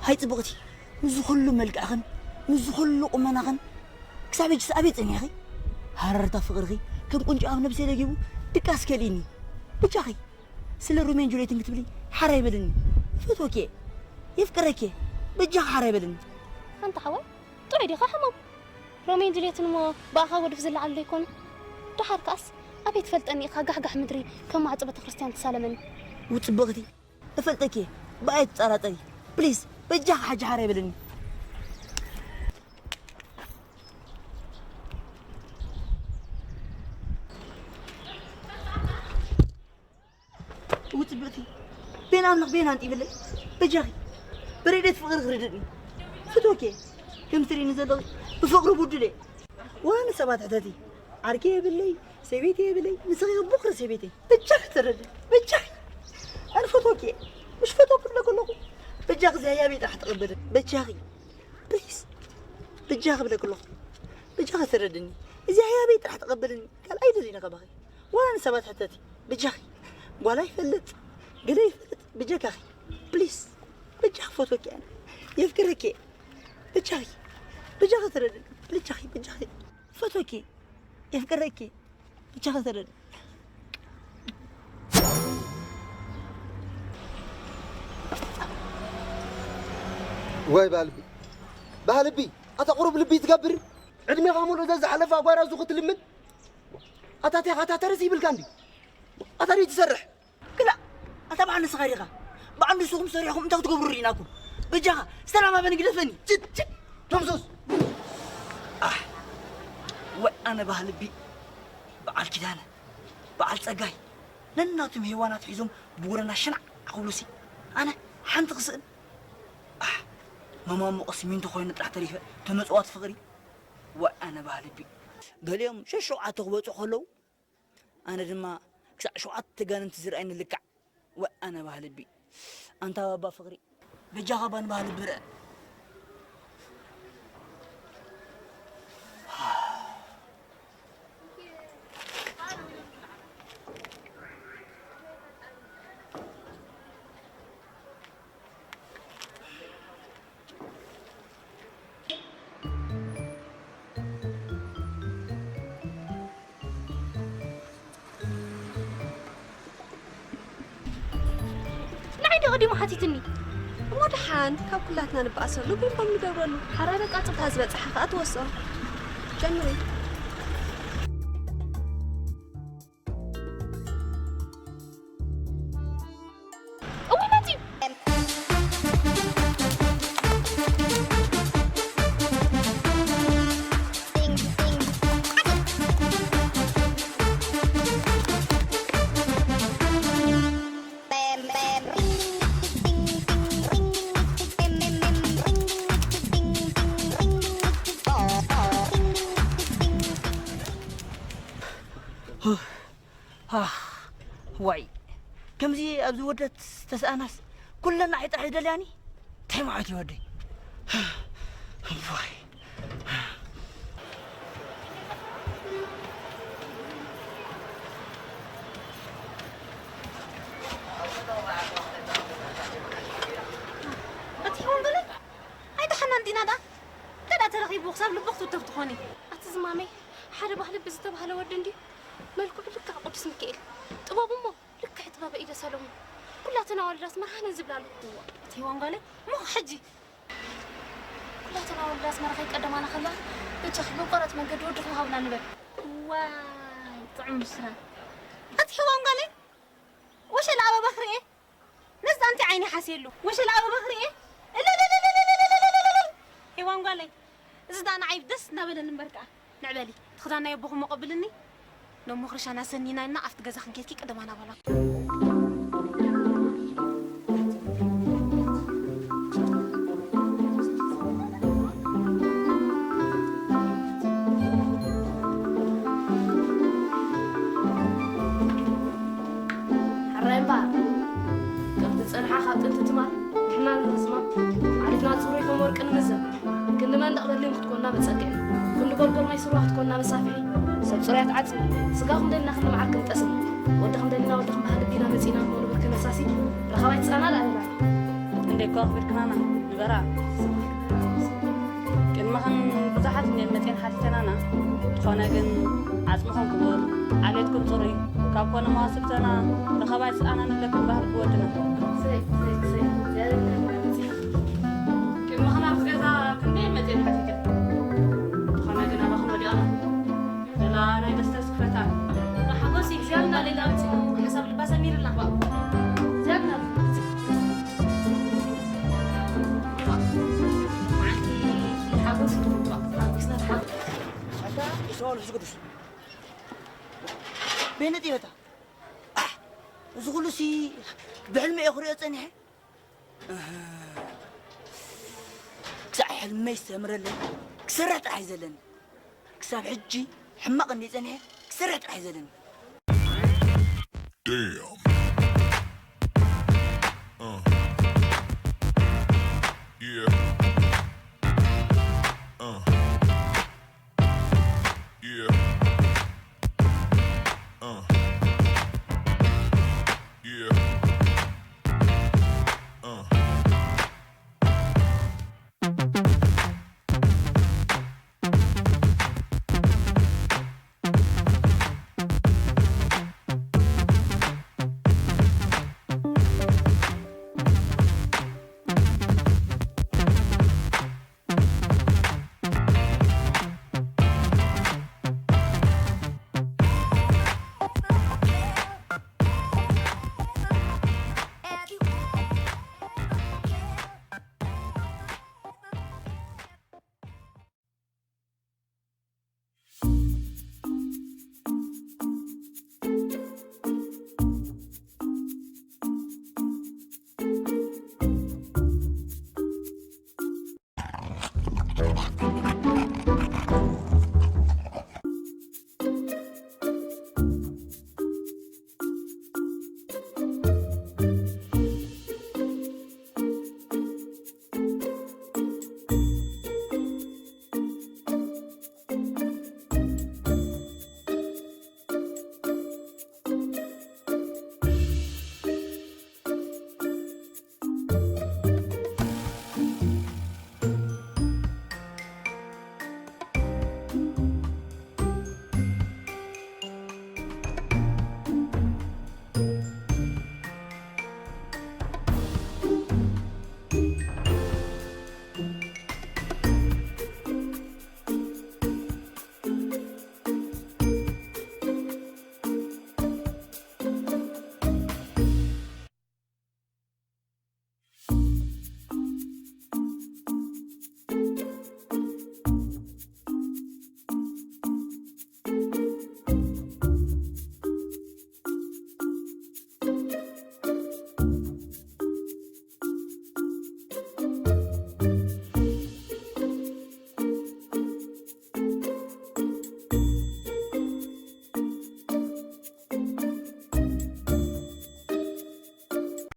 ሃይ ጽብቕቲ፣ ምስዚ ኩሉ መልክዕኽን ምስዚ ኩሉ ቁመናኽን ክሳብ ሕጂስ ኣበይ ጸኒሕኺ? ሃረርታ ፍቕርኺ ከም ቁንጫ ኣብ ነብሰይ ለጊቡ ድቃስ ከሊእኒ። ብጃኺ ስለ ሮሜን ጁልየትን ክትብሊ ሓራይ በልኒ። ይፈትወኪ እየ፣ የፍቅረኪ እየ። በጃኺ ሓራይ በልኒ። ኣንታ ሓወይ፣ ጥዑይ ዲኻ ሕሙም? ሮሜን ጁልየትን እሞ ብኣኻ ጎድፍ ዝለዓሉ ዶ ይኮኑ? ደሓር ከኣስ ኣበይ ትፈልጠኒ ኢኻ ጋሕጋሕ ምድሪ ከም ማዕጾ ቤተክርስትያን ትሳለመኒ? ውጽብቕቲ፣ እፈልጠኪ እየ፣ ብኣይ ትጠራጠሪ። ፕሊዝ፣ በጃኺ ሓጂ ሓራይ በልኒ። ውጽብቕቲ፣ ቤን ኣምላኽ ቤን ኣንቲ ይብለይ። በጃኺ፣ ብረድኤት ፍቕሪ ክርድእኒ። ፍትወኪ እየ። ከም ትርእኒ ዘለኺ ብፍቕሪ ቡዱል እየ። ዋላ ንሰባት ሕተቲ። ዓርኪ የብለይ፣ ሰበይቲ የብለይ፣ ንስኺ ቦኽሪ ሰበይቲ። በጃኺ ተረድእኒ፣ በጃኺ። ኣነ ፈትወኪ እየ። ምሽ ፈትወኪ እብለኪ ኣለኹ። በጃኺ እዚ ህያበይ ጥራሕ ተቐበልኒ። በጃኺ። ፕሊዝ። በጃኺ እብለኪ ኣለኹ። በጃኺ ተረድእኒ። እዚ ህያበይ ጥራሕ ተቐበልኒ። ካልእ ኣይደልይን ካባኺ። ዋላ ንሰባት ሕተቲ። በጃኺ። ጓል ኣይፈልጥ፣ ገለ ይፈልጥ፣ በጃኻኺ። ፕሊዝ። በጃኺ ፈትወኪ ኣነ። የፍቅረኪ እየ። በጃኺ። በጃኺ ተረድእኒ። በጃኺ፣ በጃኺ። ፈትወኪ። የፍቅረኪ። በጃኺ ተረድእኒ። ዋይ ባህልቢ፣ ባህልቢ፣ ኣታ ቁሩብ ልቢ ትገብር። ዕድሜኻ ሙሉእ እዛ ዝሓለፈ ኣጓይራ እዙ ክትልምን። ኣታ ቴኻ፣ ኣታ ተረስ ይብልካ እንዲ። ኣታ ደይ ትሰርሕ። ክላ፣ ኣታ በዓል ንስኻ ዲኻ? በዓል ንስኹም ሰሪሕኹም እንታይ ክትገብሩ ርኢናኩም? በጃኻ፣ ሰላም ኣበኒ ግደፈኒ። ችት፣ ችት፣ ቶምሶስ። ኣሕ፣ ወይ ኣነ ባህልቢ፣ በዓል ኪዳነ፣ በዓል ጸጋይ፣ ነናቱም ሄዋናት ሒዞም ብጎደና ሽናዕ ክብሉሲ፣ ኣነ ሓንቲ ክስእን። ኣሕ፣ መማሙቕ ሲሚንቶ ኮይነ ጥራሕ ተሪፈ፣ ተመጽዋት ፍቕሪ። ወ ኣነ ባህልቢ። ገሊኦም ሸሸውዓተ ክበጽሑ ከለዉ፣ ኣነ ድማ ክሳዕ ሸውዓተ ጋንንቲ ዝረኣየኒ ልክዕ። ወ ኣነ ባህልቢ። ኣንታ ባባ ፍቕሪ፣ በጃኻ ባን ባህልቢ ርአ። ንዓይ ዶ ቀዲሙ ሓቲትኒ? እሞ ደሓን፣ ካብ ኩላትና ንበኣሰሉ፣ ፒንፖንግ ንገብረሉ። ሓራረ ቃጽታ ዝበጽሓ ከኣ ትወስኦ። ጀምሪ። ኣኽ፣ ዋይ፣ ከምዚ ኣብዚ ወደት ተስኣናስ ኩለን ኣዒጣ ይደልያኒ? እንታይ ማለት እዩ ወደይ? ዋይ። እቲ ወንበለይ ኣይደሓናን ዲና ዳ? እንታይ ዳ ተረኺቡ ክሳብ ልቡ ክትውተፍ ትኾኒ? ኣቲ ዝማመይ፣ ሓደ ባህሊ ብዝተባህለ ወዲ እንድዩ። መልክዑ ልክዕ ቅዱስ ሚካኤል፣ ጥበቡ እሞ ልክዕ ጥበበ ኢደ ሰሎሞን። ኩላተን ኣዋልድ ኣስመራ ሃነን ዝብላሉ። እዋ፣ እቲ ሄዋን ጓለይ፣ እሞ ሕጂ ኩላተን ኣዋልድ ኣስመራ ከይቀደማና ከላ፣ በጃኺ ብቆረፅ መንገዲ ወድኹም ሃብና ንበል። ዋይ፣ ጥዑም ምስላ። ኣቲ ሄዋን ጓለይ፣ ወሸላ ኣበባ ክርኤ፣ ነዚ ጣንቲ ዓይኒ ሓስየሉ። ወሸላ ኣበባ ክርኤ፣ እልልልልልልልልልልልልል። ሄዋን ጓለይ፣ እዚ ዳ ንዓይ ደስ እናበለኒ እምበር ከኣ። ንዕበሊ፣ እቲ ክዳን ናይ ኣቦኹም ኣቐብልኒ። ኖሞ ክርስቲያን ኣሰኒና ኢልና ኣብቲ ገዛ ክንከይድኪ ቅድማና በላ። ሕራይ እምበኣር፣ ከምቲ ዝጸንሓ ካብ ጥንቲ ትማል፣ ንሕና ንረዝማ፣ ዓሌትና ጽሩይ ከም ወርቂ ንምዘን። ክንዲ መንደቕ በሊም ክትኮና መጸግዒ፣ ክንዲ ጎልጎል ማይ ስዋ ክትኮና መሳፍሒ፣ ሰብ ጽሩያት ዓጽሚ፣ ስጋ ክንደልና ክንዲ መዓር ክንጠስሚ፣ ወዲ ክንደልና ወዲ ክንበሃል ልቢና መጺና እሞ ንብርኪ ነሳሲ፣ ረኻባይ ትጻና ኣልኣለና። እንዴ እኮ ኣኽቢርክናና ንበራ። ቅድመኽን ብዙሓት እኔን መጼን ሓቲተናና፣ ዝኾነ ግን ዓጽምኹም ክቡር፣ ዓሌትኩም ጽሩይ፣ ካብ ኮነ መዋስብተና ረኸባይ ስኣና ንብለኩም ባህሊ ብወድና። ሰይ፣ ሰይ፣ ሰይ፣ እግዚኣብሔር ይመስገን። ቅድሚ ኸናብዚ ገዛ ክንደይ መጺኤን ሓቲተ። ዝኾነ ግን ኣባኽን ወዲቕና። ደላ ናይ መስተ ስክፈታ። ሓጎስ እግዚኣብሔር ሌላ መጺኡ ሓሳብ ልባ ሰሚርልና። እግዚኣብሔር መዓልቲ ሓጎስ እዩ። ሓጎስና ተሓጎስ። ኣታ፣ ይስማዕ፣ መንፈስ ቅዱስ። በይነጢ በታ። ኣሕ፣ እዚ ኩሉ ሲ ብሕልሚ እየ ክሪኦ ጸኒሐ። እህ፣ ክሳዕ ሕልመይ ዝሰምረለይ ክሰርሕ ጥራሕ እዩ ዘለኒ። ክሳብ ሕጂ ሕማቕ እንድየ ጸኒሐ ክሰርሕ ጥራሕ እዩ ዘለኒ። Damn.